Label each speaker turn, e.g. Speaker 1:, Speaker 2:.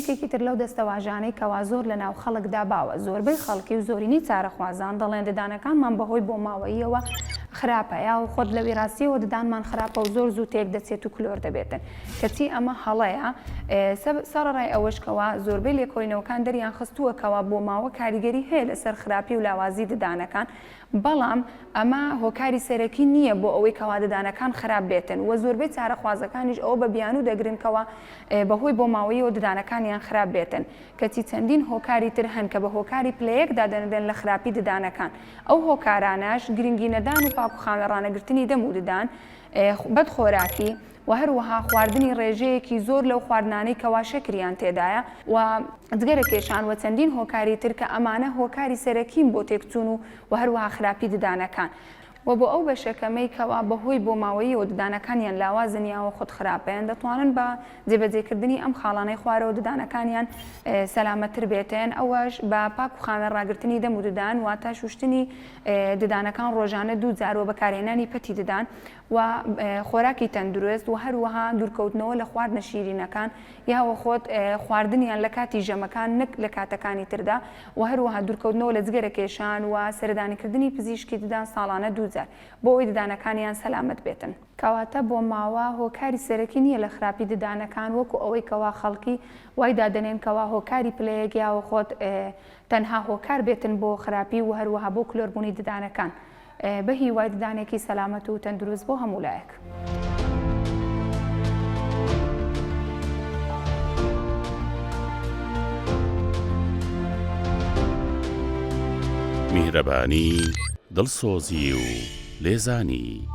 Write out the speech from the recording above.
Speaker 1: یەکێکی تر لەو دەستەواژانەی کەوا زۆر لە ناو خەڵکدا باوە، زۆربەی خەڵکی و زۆرینەی چارەخوازان دەڵێن ددانەکانمان بەهۆی بۆماوەییەوە خراپە یا خۆت لە ویراستیەوە ددانمان خراپە و زۆر زوو تێک دەچێت و کلۆر دەبێتن کەچی ئەمە هەڵەیە سەڕەڕای ئەوەش کەوا زۆربەی لێکۆڵینەوەکان دەریان خستووە کەوا بۆماوە کاریگەری هەیە لەسەر خراپی و لاوازی ددانەکان بەڵام ئەمە هۆکاری سەرەکی نییە بۆ ئەوەی کەوا ددانەکان خراپ بێتن و زۆربەی چارەخوازەکانیش ئەوە بە بیانوو دەگرن کەوا بەهۆی بۆماوەییەوە ددانەکانیان خراپ بێتن کەچی چەندین هۆکاری تر هەن کە بە هۆکاری پلە یەک دادەنرێن لە خراپی ددانەکان ئەو هۆکارانەش گرنگی نەدان و پاک و خاوێن ڕانەگرتنی دەم و ددان، بەد خۆراکی، و هەروەها خواردنی ڕێژەیەکی زۆر لەو خواردنانەی کەوا شەکریان تێدایە، و جگەرە کێشان و چەندین هۆکاری تر کە ئەمانە هۆکاری سەرەکین بۆ تێکچوون و و هەروەها خراپی ددانەکان. وە بۆ ئەو بەشە کەمەی کەوا بەهۆی بۆماوەییەوە ددانەکانیان لاوازن یاوە خود خراپەیان دەتوانن بە جێبەجێکردنی ئەم خاڵانەی خوارەوە ددانەکانیان سەلامەتتر بێتن ئەوەش بە پاک و خاوێن ڕاگرتنی دەم و ددان واتە شوشتنی ددانەکان ڕۆژانە دوو جار و بەکارهێنانی پەتی ددان و خۆراکی تەندروست و هەروەها دوورکەوتنەوە لە خواردنە شیرینەکان یاوە خۆت خواردنیان لە کاتی ژەمەکان نەک لە کاتەکانی تردا و هەروەها دوورکەوتنەوە لە جگەرە کێشان و سەردانیکردنی پزیشکی ددان ساڵانە دووجار بۆ ئەوەی ددانەکانیان سەلامەت بێتن. کەواتە بۆماوە هۆکاری سەرەکی نییە لە خراپی ددانەکان وەکو ئەوەی کەوا خەڵکی وای دادەنێن کەوا هۆکاری پلەیەک یاوە خۆت تەنها هۆکار بێتن بۆ خراپی و هەروەها بۆ کلۆربوونی ددانەکان. بە هیوای ددانێکی سەلامەت و تەندروست بۆ هەموو لایەک.
Speaker 2: میهرەبانی، دڵسۆزی و لێزانی.